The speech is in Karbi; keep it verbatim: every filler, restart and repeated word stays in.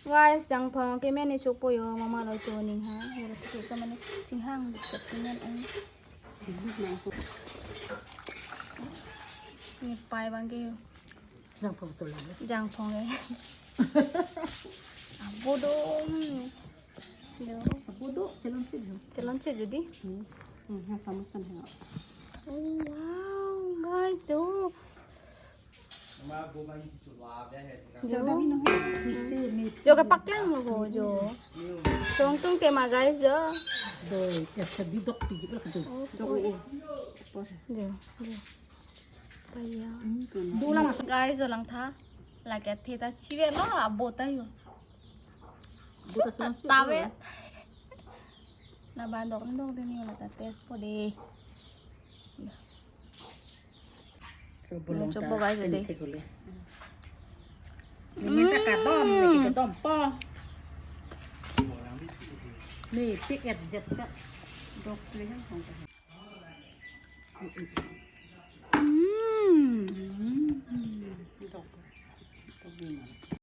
Guys, jangphong kemen ne chokpo yo, mama lo cho ning ha. Yara ke ke mane singhang chok kemen ong. Ni pai bang ke yo. Jangphong to lang. Jangphong eh. Abo do. Yo. Abo do, chelon chit jo. Chelon chit jo di. Hmm. Hmm, ha samus kan ha. Oh, wow, guys, yo. Zyada bhi nahi. Jo ke paklang lo ho jo. Tung tung ke ma guys jo. Doi, ya, sabi dok pi, pala ka doi. Oh, dok, oh, oh. Jo, jo. Paya. Hmm, tuh, nah. Guys, jo langtha. Lake the ta chive lo, abo ta yo. Abo ta chelon chit jo. Sabe. Na bandok ndok de ni la ta test po de. Chobo long chobo ta guys, pen de. Thik hole. Ni minta kadom, ni kadom po. Ni pik et jet sa. Dok ni hang hong.